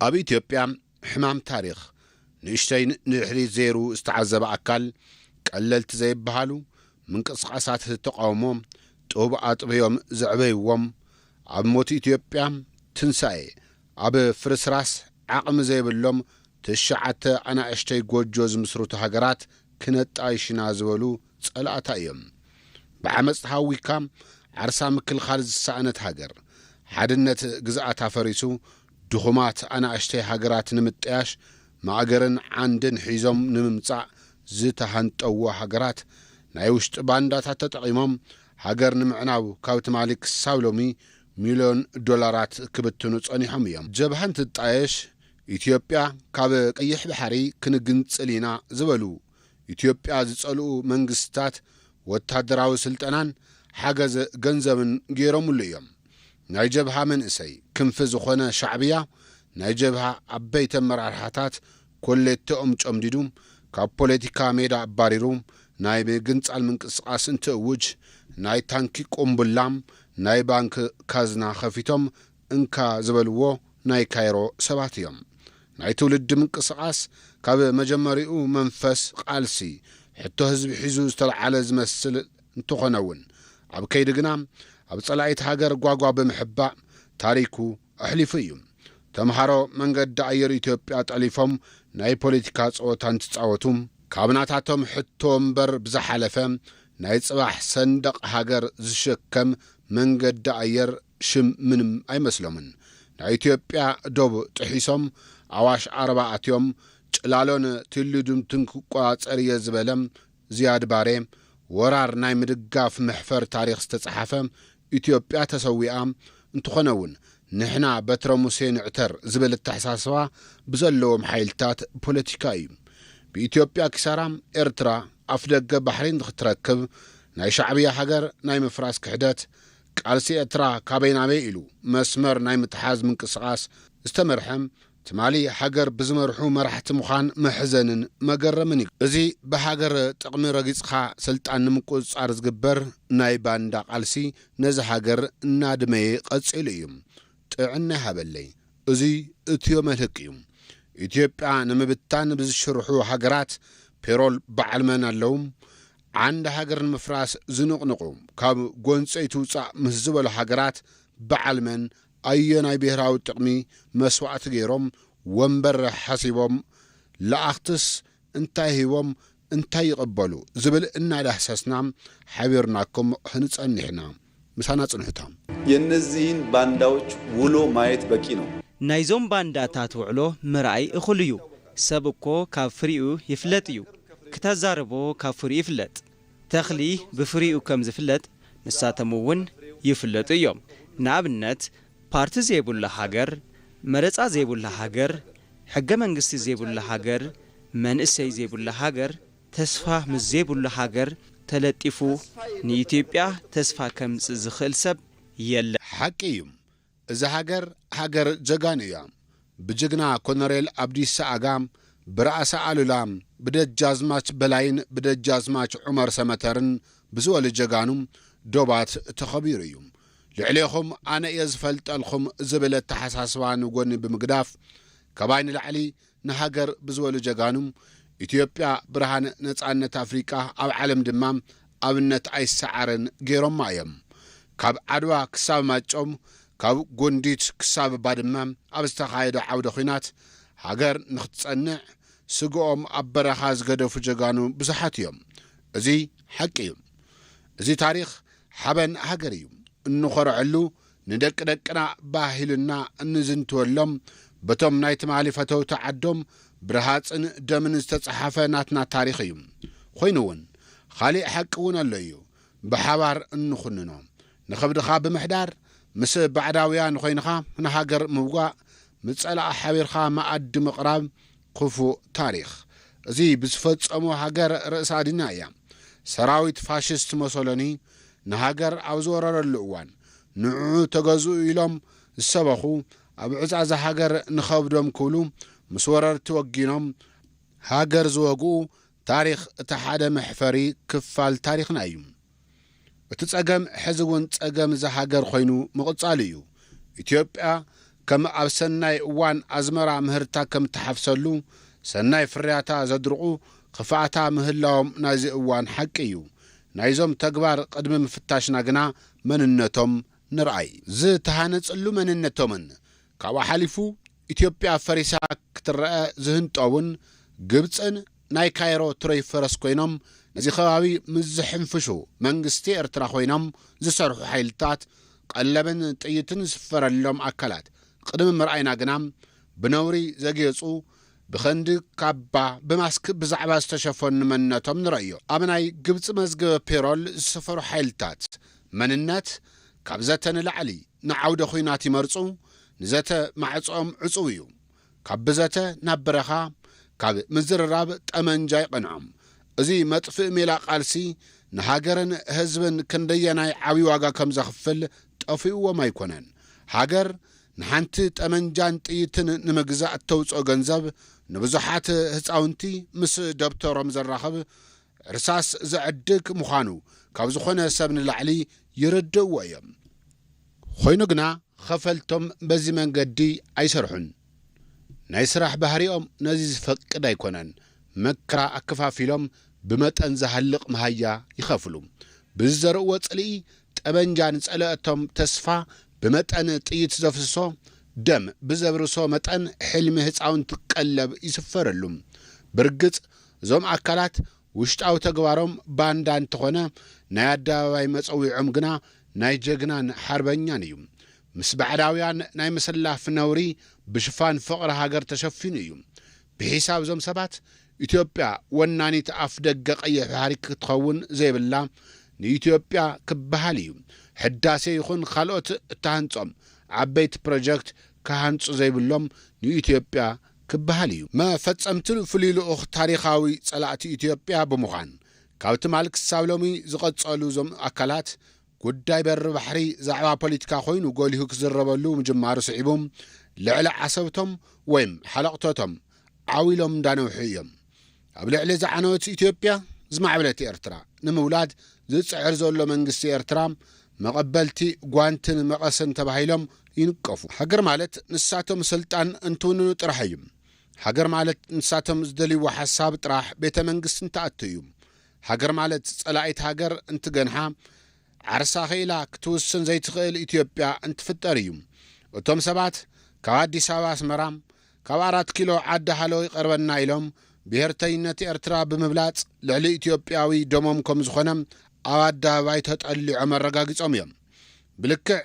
ኣብ ኢትዮጵያ ሕማም ታሪኽ ንእሽተይ ንድሕሪት ዘይሩ ዝተዓዘበ ኣካል፣ ቀለልቲ ዘይበሃሉ ምንቅስቓሳት ተቓውሞ ጡብ ኣጥብዮም ዘዕበይዎም፣ ኣብ ሞት ኢትዮጵያ ትንሳኤ፣ ኣብ ፍርስራስ ዓቕሚ ዘይብሎም ትሽዓተ ኣናእሽተይ ጎጆ ዝምስርቱ ሃገራት ክነጣይሽና ዝበሉ ጸላእታ እዮም። ብዓመጽ ተሃዊካ ዓርሳ ምክልኻል ዝሰኣነት ሃገር፣ ሓድነት ግዝኣታ ፈሪሱ፣ ድኹማት ኣናእሽተይ ሃገራት ንምጥያሽ ማእገርን ዓንድን ሒዞም ንምምጻእ ዝተሃንጠዎ ሃገራት፣ ናይ ውሽጢ ባንዳታት ተጠቒሞም ሃገር ንምዕናው ካብ ትማሊ ክሳብ ሎሚ ሚልዮን ዶላራት ክብትኑ ጸኒሖም እዮም። ጀብሃ እንትጣየሽ፣ ኢትዮጵያ ካብ ቀይሕ ባሕሪ ክንግንጽል ኢና ዝበሉ ኢትዮጵያ ዝጸልኡ መንግስታት ወታደራዊ ስልጠናን ሓገዝ ገንዘብን ገይሮምሉ እዮም። ናይ ጀብሃ መንእሰይ ክንፊ ዝኾነ ሻዕብያ፣ ናይ ጀብሃ ዓበይቲ ኣመራርሓታት ኮሌተኦም ጨምዲዱ፣ ካብ ፖለቲካ ሜዳ ኣባሪሩ፣ ናይ ምግንጻል ምንቅስቓስ እንትእውጅ፣ ናይ ታንኪ ቁምቡላም ናይ ባንክ ካዝና ከፊቶም እንካ ዝበልዎ ናይ ካይሮ ሰባት እዮም። ናይ ትውልዲ ምንቅስቓስ ካብ መጀመሪኡ መንፈስ ቃልሲ ሕቶ ህዝቢ ሒዙ ዝተልዓለ ዝመስል እንተኾነ እውን፣ ኣብ ከይዲ ግና ኣብ ጸላኢት ሃገር ጓጓ ብምሕባእ ታሪኩ ኣሕሊፉ እዩ። ተምሃሮ መንገዲ ኣየር ኢትዮጵያ ጠሊፎም ናይ ፖለቲካ ጸወታ እንትጻወቱ፣ ካብ ናታቶም ሕቶ እምበር ብዝሓለፈ ናይ ጽባሕ ሰንደቕ ሃገር ዝሸከም መንገዲ ኣየር ሽም ምንም ኣይመስሎምን። ናይ ኢትዮጵያ ዶብ ጥሒሶም ኣዋሽ ዓረባ ኣትዮም፣ ጭላሎን ትልዱምትን ክቆጻጸር እየ ዝበለ ዝያድ ባሬ፣ ወራር ናይ ምድጋፍ መሕፈር ታሪኽ ዝተጸሓፈ፣ ኢትዮጵያ ተሰዊኣ እንተኾነ እውን፣ ንሕና በትረ ሙሴ ንዕተር ዝብል ኣተሓሳስባ ብዘለዎም ሓይልታት ፖለቲካ እዩ። ብኢትዮጵያ ኪሳራ፣ ኤርትራ ኣፍደገ ባሕሪ ንኽትረክብ፣ ናይ ሻዕብያ ሃገር ናይ ምፍራስ ክሕደት፣ ቃልሲ ኤርትራ ካበይ ናበይ ኢሉ መስመር ናይ ምትሓዝ ምንቅስቓስ ዝተመርሐ፣ ትማሊ ሃገር ብዝመርሑ መራሕቲ ምዃን መሕዘንን መገረምን እዩ። እዚ ብሃገር ጥቕሚ ረጊጽኻ ስልጣን ንምቁጽጻር ዝግበር ናይ ባንዳ ቃልሲ፣ ነዚ ሃገር እናድመየ ቀጺሉ እዩ። ጥዕና ይሃበለይ። እዚ እትዮ መልህቅ እዩ። ኢትዮጵያ ንምብታን ብዝሽርሑ ሃገራት ፔሮል በዓል መን ኣለዉ? ዓንዲ ሃገር ንምፍራስ ዝንቕንቑ፣ ካብ ጎንጸይ ትውጻእ ምስ ዝበሉ ሃገራት በዓል መን፣ ኣየናይ ብሄራዊ ጥቕሚ መስዋእቲ ገይሮም ወንበር ሓሲቦም፣ ለኣኽትስ እንታይ ሂቦም፣ እንታይ ይቕበሉ ዝብል እናዳህሰስና ሓቢርናኩም ክንጸንሕና። ምሳና ጽንሑታ። የእነዚህን ባንዳዎች ውሎ ማየት በቂ ነው። ናይዞም ባንዳታት ውዕሎ ምርኣይ እኹል እዩ። ሰብ እኮ ካብ ፍሪኡ ይፍለጥ እዩ። ክተዛርቦ ካብ ፍሪኡ ይፍለጥ። ተኽሊ ብፍሪኡ ከም ዝፍለጥ ንሳቶም እውን ይፍለጡ እዮም። ንኣብነት ፓርቲ ዘይብሉ ሃገር፣ መረፃ ዘይብሉ ሃገር፣ ሕገ መንግስቲ ዘይብሉ ሃገር፣ መንእሰይ ዘይብሉ ሃገር፣ ተስፋ ምስ ዘይብሉ ሃገር ተለጢፉ ንኢትዮጵያ ተስፋ ከምፅእ ዝኽእል ሰብ የለ። ሓቂ እዩ። እዛ ሃገር፣ ሃገር ጀጋኑ እያ። ብጅግና ኮነሬል ኣብዲሳ ኣጋ፣ ብራእሲ ኣሉላ፣ ብደጃዝማች በላይን ብደጃዝማች ዑመር ሰመተርን ብዝበሉ ጀጋኑ ዶባት ተኸቢሩ እዩ። ልዕሌኹም ኣነ እየ ዝፈልጠልኹም ዝብል ኣተሓሳስባ ንጎኒ ብምግዳፍ፣ ካባይ ንላዕሊ ንሃገር ብዝበሉ ጀጋኑ፣ ኢትዮጵያ ብርሃን ነጻነት ኣፍሪቃ፣ ኣብ ዓለም ድማ ኣብነት ኣይሰዓርን ገይሮማ እዮም። ካብ ዓድዋ ክሳብ ማይጨው፣ ካብ ጎንዲት ክሳብ ባድመ ኣብ ዝተኻየደ ዓውደ ኲናት፣ ሃገር ንኽትጸንዕ ስግኦም ኣብ በረኻ ዝገደፉ ጀጋኑ ብዙሓት እዮም። እዚ ሓቂ እዩ። እዚ ታሪኽ ሓበን ሃገር እዩ። እንኾርዐሉ፣ ንደቂ ደቅና ባህ ኢሉና እንዝንትወሎም፣ በቶም ናይ ትማሊ ፈተውቲ ዓዶም ብርሃጽን ደምን ዝተጸሓፈ ናትና ታሪኽ እዩ። ኮይኑ እውን፣ ኻሊእ ሓቂ እውን ኣሎ እዩ። ብሓባር እንኹንኖ። ንኸብድኻ ብምሕዳር፣ ምስ ባዕዳውያን ኾይንኻ ንሃገር ምውጋእ፣ ምስ ጸላኢ ሓቢርካ መኣዲ ምቕራብ፣ ክፉእ ታሪኽ። እዚ ብዝፈጸሞ ሃገር ርእሳ ኣድና እያ። ሰራዊት ፋሽስት ሞሶሎኒ ንሃገር ኣብ ዝወረረሉ እዋን፣ ንዕኡ ተገዝኡ ኢሎም ዝሰበኹ፣ ኣብ ዕጻ እዛ ሃገር ንኸብዶም ክብሉ ምስ ወረርቲ ወጊኖም ሃገር ዝወግኡ ታሪኽ እቲ ሓደ መሕፈሪ ክፋል ታሪኽና እዩ። እቲ ጸገም ሕዚ እውን ጸገም እዛ ሃገር ኮይኑ ምቕጻሉ እዩ። ኢትዮጵያ ከም ኣብ ሰናይ እዋን ኣዝመራ ምህርታ ከም ትሓፍሰሉ፣ ሰናይ ፍርያታ ዘድርቑ ክፍኣታ ምህላዎም ናይዚ እዋን ሓቂ እዩ። ናይዞም ተግባር ቅድሚ ምፍታሽና ግና መንነቶም ንርኣይ። ዝተሃነጽሉ መንነቶምን ካብኡ ሓሊፉ ኢትዮጵያ ፈሪሳ ክትረአ ዝህንጠውን ግብጽን ናይ ካይሮ ትሮይ ፈረስ ኮይኖም ነዚ ከባቢ ምስ ዝሕንፍሹ መንግስቲ ኤርትራ ኮይኖም ዝሰርሑ ሓይልታት ቀለብን ጥይትን ዝስፈረሎም ኣካላት ቅድሚ ምርኣይና ግና ብነውሪ ዘጌጹ ብኸንዲ ካባ ብማስክ ብዛዕባ ዝተሸፈኑ መንነቶም ንረእዮ። ኣብ ናይ ግብጺ መዝገበ ፔሮል ዝሰፈሩ ሓይልታት መንነት ካብ ዘተ ንላዕሊ ንዓውደ ኹናት ይመርጹ፣ ንዘተ ማዕጾኦም ዕጹው እዩ። ካብ ብዘተ ናብ በረኻ፣ ካብ ምዝርራብ ጠመንጃ ይቐንዖም። እዚ መጥፍእ ሜላ ቃልሲ ንሃገርን ህዝብን ክንደየናይ ዓብዪ ዋጋ ከም ዘኽፍል ጠፊእዎም ኣይኮነን። ሃገር ንሓንቲ ጠመንጃን ጥይትን ንምግዛእ እተውፅኦ ገንዘብ ንብዙሓት ህፃውንቲ ምስ ደብተሮም ዘራኽብ እርሳስ ዘዕድግ ምዃኑ ካብ ዝኾነ ሰብ ንላዕሊ ይርድእዎ እዮም። ኮይኑ ግና ኸፈልቶም በዚ መንገዲ ኣይሰርሑን። ናይ ስራሕ ባህሪኦም ነዚ ዝፈቅድ ኣይኮነን። መከራ ኣከፋፊሎም ብመጠን ዝሃልቕ መሃያ ይኸፍሉ። ብዝዘርእዎ ጽልኢ ጠበንጃ ንጸለእቶም ተስፋ ብመጠን ጥይት ዘፍስሶ ደም ብዘብርሶ መጠን ሕልሚ ህፃውንቲ ቀለብ ይስፈረሉ። ብርግጽ እዞም ኣካላት ውሽጣዊ ተግባሮም ባንዳ እንተኾነ ናይ ኣደባባይ መጸዊዖም ግና ናይ ጀግናን ሓርበኛን እዩ። ምስ ባዕዳውያን ናይ ምስላፍ ነውሪ ብሽፋን ፍቕሪ ሃገር ተሸፊኑ እዩ። ብሒሳብ እዞም ሰባት ኢትዮጵያ ወናኒት ኣፍ ደገ ቀይሕ ባሕሪ ክትኸውን ዘይብላ ንኢትዮጵያ ክበሃል እዩ። ሕዳሴ ይኹን ካልኦት እተሃንጾም ዓበይቲ ፕሮጀክት ክሃንጹ ዘይብሎም ንኢትዮጵያ ክበሃል እዩ። መፈጸምቲ ፍሉይ ልኡኽ ታሪኻዊ ጸላእቲ ኢትዮጵያ ብምዃን ካብ ትማል ክሳብ ሎሚ ዝቐጸሉ እዞም ኣካላት ጉዳይ በሪ ባሕሪ ዛዕባ ፖለቲካ ኮይኑ ጎሊሁ ክዝረበሉ ምጅማሩ ስዒቡ ልዕሊ ዓሰብቶም ወይም ሓለቕቶቶም ዓው ኢሎም እንዳነውሑ እዮም። ኣብ ልዕሊ ዝዓነወት ኢትዮጵያ ዝማዕበለት ኤርትራ ንምውላድ ዝጽዕር ዘሎ መንግስቲ ኤርትራ መቐበልቲ ጓንትን መቐስን ተባሂሎም ይንቀፉ። ሃገር ማለት ንሳቶም ስልጣን እንትውንኑ ጥራሕ እዩ። ሃገር ማለት ንሳቶም ዝደልይዎ ሓሳብ ጥራሕ ቤተ መንግስቲ እንትኣቱ እዩ። ሃገር ማለት ጸላኢት ሃገር እንትገንሓ ዓርሳ ኸኢላ ክትውስን ዘይትኽእል ኢትዮጵያ እንትፍጠር እዩ። እቶም ሰባት ካብ ኣዲስ ኣበባ ኣስመራ፣ ካብ ኣራት ኪሎ ዓዲ ሃሎ ይቐርበና ኢሎም ብሄርተይነት ኤርትራ ብምብላጽ ልዕሊ ኢትዮጵያዊ ደሞም ከም ዝኾነ ኣብ ኣደባባይ ተጠሊዖም ኣረጋጊጾም እዮም። ብልክዕ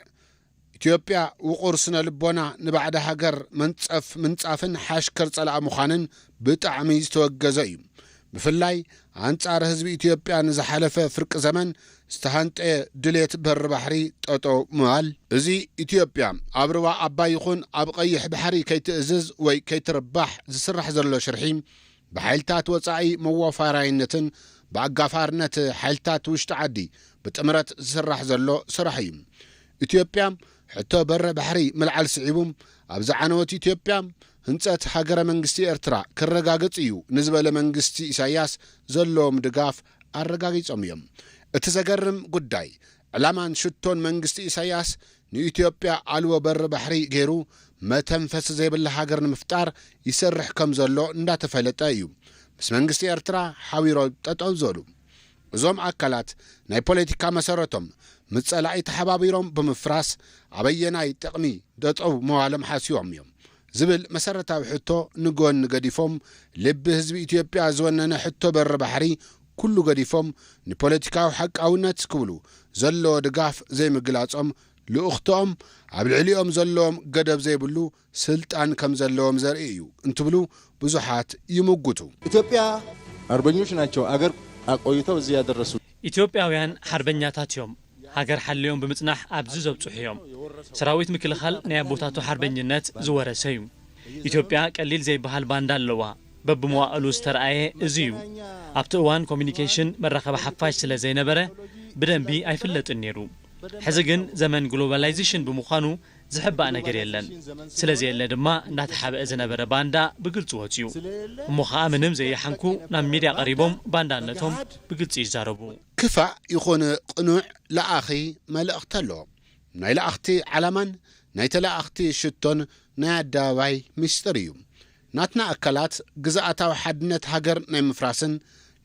ኢትዮጵያ ውቑር ስነ ልቦና ንባዕዲ ሃገር መንጸፍ ምንጻፍን ሓሽከር ጸላእ ምዃንን ብጣዕሚ ዝተወገዘ እዩ። ብፍላይ ኣንጻር ህዝቢ ኢትዮጵያ ንዝሓለፈ ፍርቂ ዘመን ዝተሃንጠየ ድሌት በሪ ባሕሪ ጠጠው ምባል። እዚ ኢትዮጵያ ኣብ ሩባ ኣባይ ይኹን ኣብ ቀይሕ ባሕሪ ከይትእዝዝ ወይ ከይትርባሕ ዝስራሕ ዘሎ ሽርሒ ብሓይልታት ወጻኢ መዋፋራይነትን ብኣጋፋርነት ሓይልታት ውሽጢ ዓዲ ብጥምረት ዝስራሕ ዘሎ ስራሕ እዩ። ኢትዮጵያ ሕቶ በሪ ባሕሪ ምልዓል ስዒቡ ኣብ ዝዓነወት ኢትዮጵያ ህንጸት ሃገረ መንግስቲ ኤርትራ ክረጋገጽ እዩ ንዝበለ መንግስቲ ኢሳያስ ዘለዎም ድጋፍ ኣረጋጊጾም እዮም። እቲ ዘገርም ጉዳይ ዕላማን ሽቶን መንግስቲ ኢሳያስ ንኢትዮጵያ ኣልቦ በሪ ባሕሪ ገይሩ መተንፈሲ ዘይብላ ሃገር ንምፍጣር ይሰርሕ ከም ዘሎ እንዳተፈለጠ እዩ ምስ መንግስቲ ኤርትራ ሓቢሮም ጠጠው ዝበሉ። እዞም ኣካላት ናይ ፖለቲካ መሰረቶም ምስ ጸላኢ ተሓባቢሮም ብምፍራስ ኣበየናይ ጥቕሚ ደጠው መዋሎም ሓሲቦም እዮም ዝብል መሰረታዊ ሕቶ ንጎኒ ገዲፎም ልቢ ህዝቢ ኢትዮጵያ ዝወነነ ሕቶ በሪ ባሕሪ ኩሉ ገዲፎም ንፖለቲካዊ ሓቃውነት ክብሉ ዘለዎ ድጋፍ ዘይምግላጾም ልኡኽቶኦም ኣብ ልዕሊኦም ዘለዎም ገደብ ዘይብሉ ስልጣን ከም ዘለዎም ዘርኢ እዩ እንትብሉ ብዙሓት ይምጉቱ። ኢትዮጵያ አርበኞች ናቸው አገር አቆይተው እዚህ ያደረሱ። ኢትዮጵያውያን ሓርበኛታት እዮም። ሃገር ሓልዮም ብምጽናሕ ኣብዚ ዘብጽሑ እዮም። ሰራዊት ምክልኻል ናይ ኣቦታቱ ሓርበኝነት ዝወረሰ እዩ። ኢትዮጵያ ቀሊል ዘይበሃል ባንዳ ኣለዋ። በብመዋእሉ ዝተረኣየ እዚ እዩ። ኣብቲ እዋን ኮሚኒኬሽን መራኸቢ ሓፋሽ ስለ ዘይነበረ ብደንቢ ኣይፍለጥን ነይሩ። ሕዚ ግን ዘመን ግሎባላይዜሽን ብምዃኑ ዝሕባእ ነገር የለን። ስለ ዘየለ ድማ እንዳተሓበአ ዝነበረ ባንዳ ብግልፂ ወፂኡ። እሞ ኸዓ ምንም ዘየሓንኩ ናብ ሚድያ ቀሪቦም ባንዳነቶም ብግልፂ ይዛረቡ። ክፋእ ይኹን ቅኑዕ ለኣኺ መልእኽቲ ኣለዎ። ናይ ለኣኽቲ ዓላማን ናይ ተለኣኽቲ ሽቶን ናይ ኣደባባይ ምስጢር እዩ። ናትና ኣካላት ግዝኣታዊ ሓድነት ሃገር ናይ ምፍራስን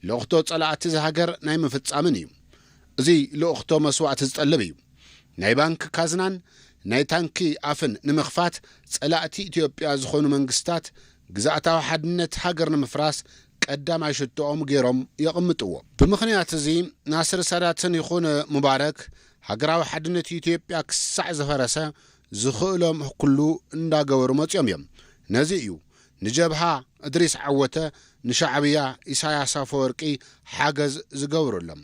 ልእኽቶ ጸላእቲ እዚ ሃገር ናይ ምፍጻምን እዩ። እዚ ልእኽቶ መስዋእቲ ዝጠልብ እዩ። ናይ ባንክ ካዝናን ናይ ታንኪ ኣፍን ንምኽፋት ጸላእቲ ኢትዮጵያ ዝኾኑ መንግስታት ግዝኣታዊ ሓድነት ሃገር ንምፍራስ ቀዳማይ ሽቶኦም ገይሮም የቕምጥዎ። ብምኽንያት እዚ ናስር ሳዳትን ይኹን ሙባረክ ሃገራዊ ሓድነት ኢትዮጵያ ክሳዕ ዝፈረሰ ዝኽእሎም ኩሉ እንዳገበሩ መጺኦም እዮም። ነዚ እዩ ንጀብሃ እድሪስ ዓወተ፣ ንሻዕብያ ኢሳያስ ኣፈወርቂ ሓገዝ ዝገብሩሎም።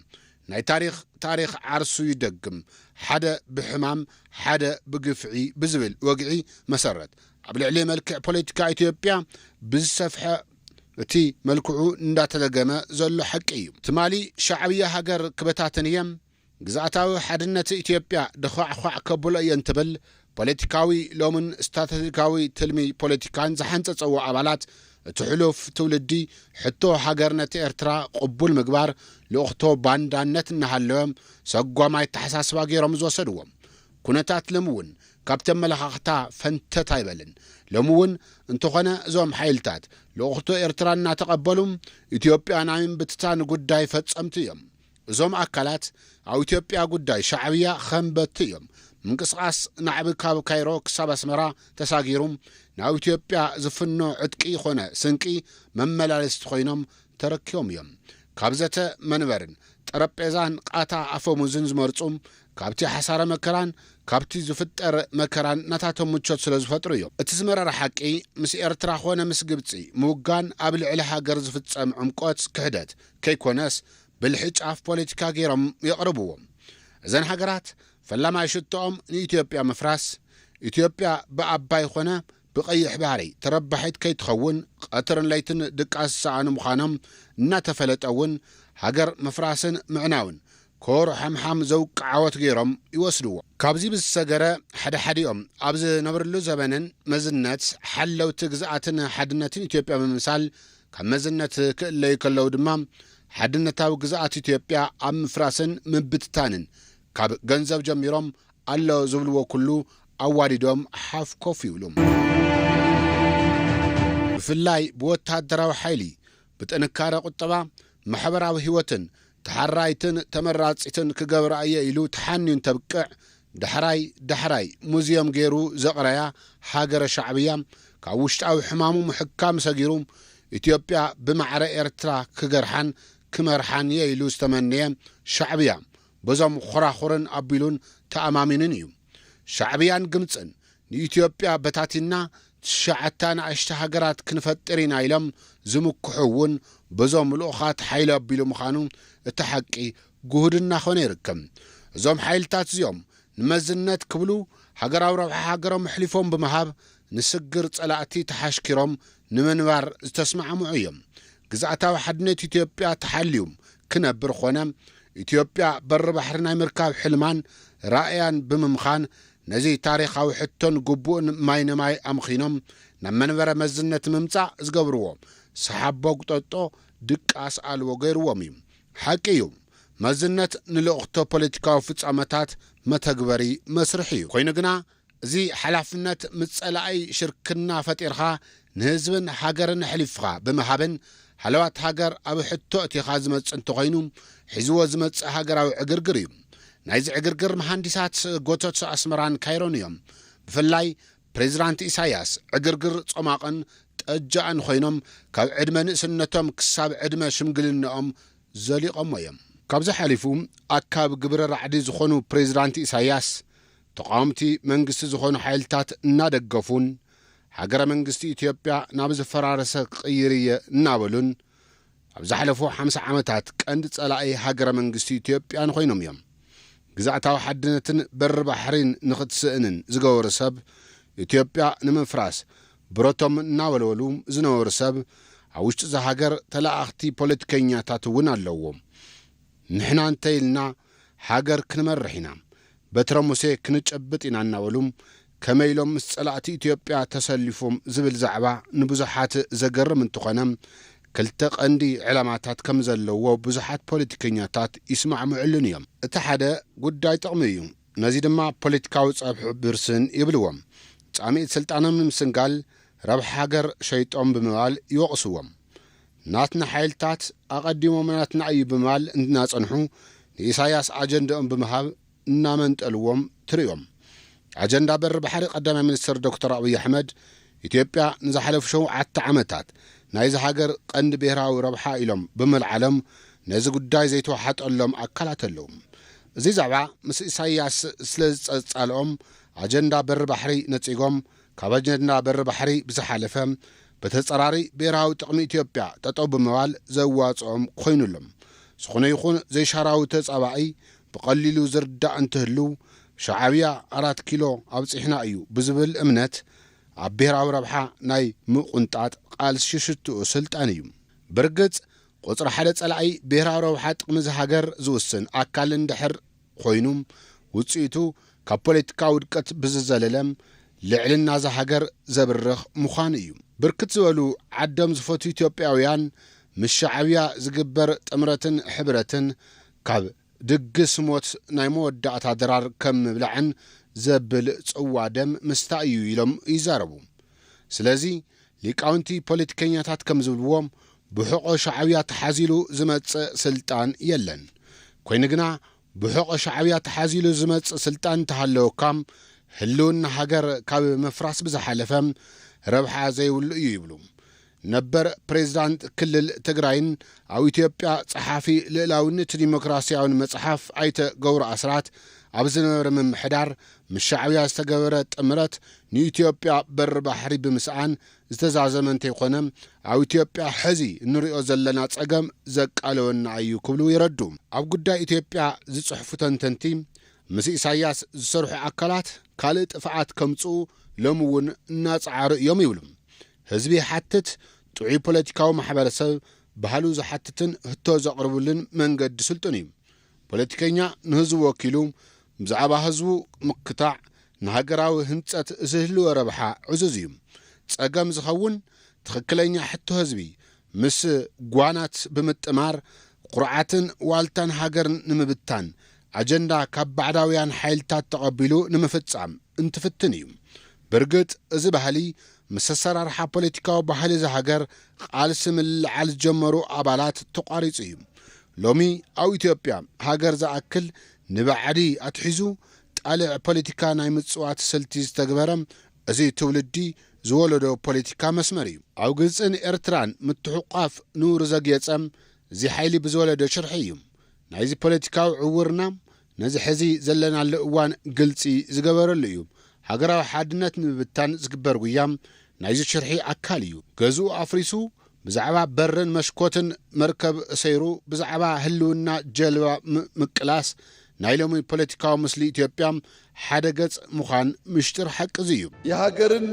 ናይ ታሪኽ ታሪኽ ዓርሱ ይደግም፣ ሓደ ብሕማም ሓደ ብግፍዒ ብዝብል ወግዒ መሰረት ኣብ ልዕሊ መልክዕ ፖለቲካ ኢትዮጵያ ብዝሰፍሐ እቲ መልክዑ እንዳተደገመ ዘሎ ሓቂ እዩ። ትማሊ ሻዕብያ ሃገር ክበታተን እየም፣ ግዝኣታዊ ሓድነት ኢትዮጵያ ድዃዕኳዕ ከብሎ እየ እንትብል ፖለቲካዊ ሎምን ስትራተጂካዊ ትልሚ ፖለቲካን ዝሓንጸጸዎ ኣባላት እቲ ሕሉፍ ትውልዲ ሕቶ ሃገርነት ኤርትራ ቅቡል ምግባር ልእኽቶ ባንዳነት እናሃለወ ሰጓም ኣተሓሳስባ ገይሮም ዝወሰድዎ ኩነታት ሎሚ እውን ካብቲ ኣመለኻኽታ ፈንተት ኣይበልን። ሎሚ እውን እንተኾነ እዞም ሓይልታት ልእኽቶ ኤርትራ እናተቐበሉ ኢትዮጵያ ናይ ምብትታን ጉዳይ ፈጸምቲ እዮም። እዞም ኣካላት ኣብ ኢትዮጵያ ጉዳይ ሻዕብያ ኸንበቲ እዮም። ምንቅስቓስ ናዕቢ ካብ ካይሮ ክሳብ ኣስመራ ተሳጊሩ ናብ ኢትዮጵያ ዝፍኖ ዕጥቂ ይኾነ ስንቂ መመላለስቲ ኮይኖም ተረኪቦም እዮም። ካብ ዘተ መንበርን ጠረጴዛን ቃታ ኣፈሙዝን ዝመርጹ ካብቲ ሓሳረ መከራን ካብቲ ዝፍጠር መከራን ናታቶም ምቾት ስለ ዝፈጥሩ እዮም። እቲ ዝመረረ ሓቂ ምስ ኤርትራ ኾነ ምስ ግብጺ ምውጋን ኣብ ልዕሊ ሃገር ዝፍጸም ዕምቆት ክሕደት ከይኮነስ ብልሒ ጫፍ ፖለቲካ ገይሮም የቕርብዎ። እዘን ሃገራት ፈላማይ ሽቶኦም ንኢትዮጵያ ምፍራስ፣ ኢትዮጵያ ብኣባይ ኾነ ብቐይሕ ባሕሪ ተረባሒት ከይትኸውን ቀትርን ለይትን ድቃስ ዝሰኣኑ ምዃኖም እናተፈለጠ እውን ሃገር ምፍራስን ምዕናውን ኮር ሓምሓም ዘውቅዓወት ገይሮም ይወስድዎ። ካብዚ ብዝሰገረ ሓደ ሓዲኦም ኣብ ዝነብርሉ ዘበንን መዝነት ሓለውቲ ግዝኣትን ሓድነትን ኢትዮጵያ ብምምሳል ካብ መዝነት ክእለዩ ከለዉ ድማ ሓድነታዊ ግዝኣት ኢትዮጵያ ኣብ ምፍራስን ምብትታንን ካብ ገንዘብ ጀሚሮም ኣሎ ዝብልዎ ኩሉ ኣዋዲዶም ሓፍ ኮፍ ይብሉ። ብፍላይ ብወታደራዊ ሓይሊ ብጥንካረ ቁጠባ ማሕበራዊ ህይወትን ተሓራይትን ተመራጺትን ክገብራ እየ ኢሉ ተሓንዩ እንተብቅዕ ዳሕራይ ዳሕራይ ሙዝየም ገይሩ ዘቕረያ ሃገረ ሻዕብያ ካብ ውሽጣዊ ሕማሙ ምሕካም ሰጊሩ ኢትዮጵያ ብማዕረ ኤርትራ ክገርሓን ክመርሓን እየ ኢሉ ዝተመነየ ሻዕብያ በዞም ኾራኹርን ኣቢሉን ተኣማሚኑን እዩ። ሻዕብያን ግምጽን ንኢትዮጵያ በታቲና ትሽዓተ ንኣሽተ ሃገራት ክንፈጥር ኢና ኢሎም ዝምክሑ እውን በዞም ልኡኻት ሓይሊ ኣቢሉ ምዃኑ እቲ ሓቂ ግሁድ እናኾነ ይርከብ። እዞም ሓይልታት እዚኦም ንመዝነት ክብሉ ሃገራዊ ረብሓ ሃገሮም ኣሕሊፎም ብምሃብ ንስግር ጸላእቲ ተሓሽኪሮም ንምንባር ዝተስማዕምዑ እዮም። ግዝኣታዊ ሓድነት ኢትዮጵያ ተሓልዩ ክነብር ኾነ ኢትዮጵያ በሪ ባሕሪ ናይ ምርካብ ሕልማን ራእያን ብምምኻን ነዚ ታሪኻዊ ሕቶን ግቡእን ማይ ንማይ ኣምኺኖም ናብ መንበረ መዝነት ምምጻእ ዝገብርዎ ሰሓቦ ጉጠጦ ድቃስ ኣልቦ ገይርዎም እዩ። ሓቂ እዩ፣ መዝነት ንልእኽቶ ፖለቲካዊ ፍጻመታት መተግበሪ መስርሕ እዩ። ኮይኑ ግና እዚ ሓላፍነት ምስ ጸላኢ ሽርክና ፈጢርኻ ንህዝብን ሃገርን ኣሕሊፍኻ ብምሃብን ሃለዋት ሃገር ኣብ ሕቶ እቲኻ ዝመጽእ እንተኾይኑ ሒዝዎ ዝመጽእ ሃገራዊ ዕግርግር እዩ። ናይዚ ዕግርግር መሃንዲሳት ጎቶት ኣስመራን ካይሮን እዮም። ብፍላይ ፕሬዚዳንት ኢሳያስ ዕግርግር ጾማቕን ጠጃእን ኮይኖም ካብ ዕድመ ንእስነቶም ክሳብ ዕድመ ሽምግልናኦም ዘሊቖሞ እዮም። ካብዚ ሓሊፉ ኣካብ ግብረ ራዕዲ ዝኾኑ ፕሬዚዳንት ኢሳያስ ተቓወምቲ መንግስቲ ዝኾኑ ሓይልታት እናደገፉን ሃገረ መንግስቲ ኢትዮጵያ ናብ ዝፈራረሰ ክቕይር እየ እናበሉን ኣብ ዝሓለፉ ሓምሳ ዓመታት ቀንዲ ጸላኢ ሃገረ መንግስቲ ኢትዮጵያን ኮይኖም እዮም። ግዝኣታዊ ሓድነትን በሪ ባሕሪን ንኽትስእንን ዝገበሩ ሰብ ኢትዮጵያ ንምፍራስ ብረቶም እናወልወሉ ዝነበሩ ሰብ ኣብ ውሽጢ እዛ ሃገር ተለኣኽቲ ፖለቲከኛታት እውን ኣለዎም። ንሕና እንተ ኢልና ሃገር ክንመርሕ ኢና፣ በትረ ሙሴ ክንጨብጥ ኢና እናበሉ ከመይ ኢሎም ምስ ጸላእቲ ኢትዮጵያ ተሰሊፎም ዝብል ዛዕባ ንብዙሓት ዘገርም እንተኾነ ክልተ ቀንዲ ዕላማታት ከም ዘለዎ ብዙሓት ፖለቲከኛታት ይስማዕምዕሉን እዮም። እቲ ሓደ ጉዳይ ጥቕሚ እዩ። ነዚ ድማ ፖለቲካዊ ጸብሒ ብርስን ይብልዎም። ጻምኢት ስልጣኖም ንምስንጋል ረብሓ ሃገር ሸይጦም ብምባል ይወቕስዎም። ናትና ሓይልታት ኣቐዲሞም ናትና እዩ ብምባል እናጸንሑ ንኢሳያስ ኣጀንዳኦም ብምሃብ እናመንጠልዎም ትርእዮም። ኣጀንዳ በሪ ባሕሪ ቀዳማይ ሚኒስትር ዶክተር ኣብይ ኣሕመድ ኢትዮጵያ ንዝሓለፉ ሸውዓተ ዓመታት ናይዚ ሃገር ቀንዲ ብሔራዊ ረብሓ ኢሎም ብምልዓሎም ነዚ ጉዳይ ዘይተዋሓጠሎም ኣካላት ኣለዉ። እዚ ዛዕባ ምስ ኢሳያስ ስለ ዝጸጻልኦም ኣጀንዳ በሪ ባሕሪ ነጺጎም ካብ ኣጀንዳ በሪ ባሕሪ ብዝሓለፈ በተጸራሪ ብሔራዊ ጥቕሚ ኢትዮጵያ ጠጠው ብምባል ዘዋጽኦም ኮይኑሎም። ዝኾነ ይኹን ዘይሻራዊ ተጻባኢ ብቐሊሉ ዝርዳእ እንትህሉ ሻዕብያ ኣራት ኪሎ ኣብጺሕና እዩ ብዝብል እምነት ኣብ ብሔራዊ ረብሓ ናይ ምቁንጣጥ ቃልሲ ሽሽትኡ ስልጣን እዩ። ብርግጽ ቁጽሪ ሓደ ጸላኢ ብሔራዊ ረብሓ ጥቕሚ እዚ ሃገር ዝውስን ኣካል እንድሕር ኮይኑ ውጽኢቱ ካብ ፖለቲካ ውድቀት ብዝዘለለ ልዕልና እዛ ሃገር ዘብርኽ ምዃኑ እዩ። ብርክት ዝበሉ ዓዶም ዝፈትዩ ኢትዮጵያውያን ምስ ሻዕብያ ዝግበር ጥምረትን ሕብረትን ካብ ድግስ ሞት ናይ መወዳእታ ድራር ከም ምብላዕን ዘብል ጽዋ ደም ምስታይ እዩ ኢሎም ይዛረቡ። ስለዚ ሊቃውንቲ ፖለቲከኛታት ከም ዝብልዎ ብሕቆ ሻዕብያ ተሓዚሉ ዝመጽእ ስልጣን የለን። ኮይኑ ግና ብሕቆ ሻዕብያ ተሓዚሉ ዝመጽእ ስልጣን እንተሃለወካ ህልውና ሃገር ካብ ምፍራስ ብዝሓለፈ ረብሓ ዘይብሉ እዩ ይብሉ። ነበር ፕሬዝዳንት ክልል ትግራይን ኣብ ኢትዮጵያ ጸሓፊ ልእላውነት ዲሞክራሲያውን መጽሓፍ ኣይተ ገብሩ ኣስራት ኣብ ዝነበረ ምምሕዳር ምስ ሻዕብያ ዝተገበረ ጥምረት ንኢትዮጵያ በሪ ባሕሪ ብምስኣን ዝተዛዘመ እንተይኮነ ኣብ ኢትዮጵያ ሕዚ እንሪኦ ዘለና ጸገም ዘቃለወና እዩ ክብሉ ይረዱ። ኣብ ጉዳይ ኢትዮጵያ ዝጽሕፉ ተንተንቲ ምስ ኢሳያስ ዝሰርሑ ኣካላት ካልእ ጥፍኣት ከምጽኡ ሎም እውን እናጸዓሩ እዮም ይብሉ። ህዝቢ ይሓትት፣ ጥዑይ ፖለቲካዊ ማሕበረሰብ ባህሉ ዝሓትትን ህቶ ዘቕርብሉን መንገዲ ስልጡን እዩ። ፖለቲከኛ ንህዝቡ ወኪሉ ብዛዕባ ህዝቡ ምክታዕ ንሃገራዊ ህንጸት ዝህልዎ ረብሓ ዕዙዝ እዩ። ጸገም ዝኸውን ትኽክለኛ ሕቶ ህዝቢ ምስ ጓናት ብምጥማር ኩርዓትን ዋልታን ሃገርን ንምብታን ኣጀንዳ ካብ ባዕዳውያን ሓይልታት ተቐቢሉ ንምፍጻም እንትፍትን እዩ። ብርግጽ እዚ ባህሊ ምስ ኣሰራርሓ ፖለቲካዊ ባህሊ እዚ ሃገር ቃልሲ ምልዓል ዝጀመሩ ኣባላት ተቋሪጹ እዩ። ሎሚ ኣብ ኢትዮጵያ ሃገር ዝኣክል ንባዕዲ ኣትሒዙ ጣልዕ ፖለቲካ ናይ ምጽዋት ስልቲ ዝተግበረ እዚ ትውልዲ ዝወለዶ ፖለቲካ መስመር እዩ። ኣብ ግብጽን ኤርትራን ምትሕቋፍ ንውር ዘግየጸ እዚ ሓይሊ ብዝወለዶ ሽርሒ እዩ። ናይዚ ፖለቲካዊ ዕውርና ነዚ ሕዚ ዘለናሉ እዋን ግልጺ ዝገበረሉ እዩ። ሃገራዊ ሓድነት ንምብታን ዝግበር ጉያ ናይዚ ሽርሒ ኣካል እዩ። ገዝኡ ኣፍሪሱ ብዛዕባ በርን መሽኮትን መርከብ ሰይሩ ብዛዕባ ህልውና ጀልባ ም-፣ ምቅላስ ናይ ሎሚ ፖለቲካዊ ምስሊ ኢትዮጵያ ሓደ ገጽ ምዃን ምሽጥር ሓቂ እዚ እዩ። የሃገርን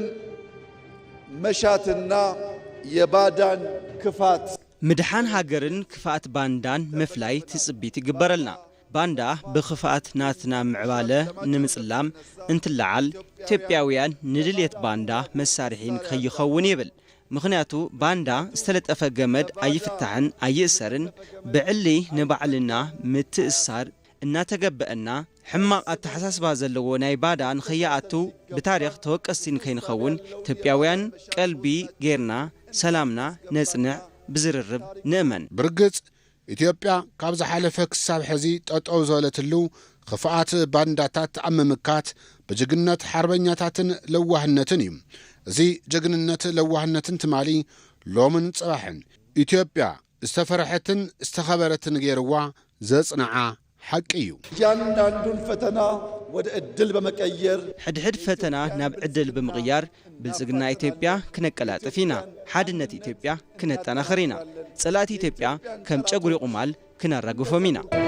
መሻትና የባዳን ክፋት ምድሓን ሃገርን ክፍኣት ባንዳን ምፍላይ ትጽቢት ይግበረልና። ባንዳ ብኽፍኣት ናትና ምዕባለ ንምጽላም እንትለዓል፣ ኢትዮጵያውያን ንድልየት ባንዳ መሳርሒ ንከይኸውን ይብል። ምኽንያቱ ባንዳ ዝተለጠፈ ገመድ ኣይፍታሕን ኣይእሰርን። ብዕሊ ንባዕልና ምትእስሳር እናተገበአና፣ ሕማቕ ኣተሓሳስባ ዘለዎ ናይ ባዳ ንኸይኣቱ ብታሪኽ ተወቀስቲ ንከይንኸውን ኢትዮጵያውያን ቀልቢ ጌርና ሰላምና ነጽንዕ፣ ብዝርርብ ንእመን። ብርግጽ ኢትዮጵያ ካብ ዝሓለፈ ክሳብ ሕዚ ጠጠው ዝበለትሉ ክፍኣት ባንዳታት ኣብ ምምካት ብጅግነት ሓርበኛታትን ለዋህነትን እዩ። እዚ ጀግንነት ለዋህነትን ትማሊ ሎምን ጽባሕን ኢትዮጵያ ዝተፈርሐትን ዝተኸበረትን ገይርዋ ዘጽንዓ ሓቂ እዩ። እያንዳንዱን ፈተና ወደ ዕድል በመቀየር ሕድሕድ ፈተና ናብ ዕድል ብምቕያር ብልጽግና ኢትዮጵያ ክነቀላጥፍ ኢና። ሓድነት ኢትዮጵያ ክነጠናኽር ኢና። ጸላእቲ ኢትዮጵያ ከም ጨጉሪ ቁማል ክነራግፎም ኢና።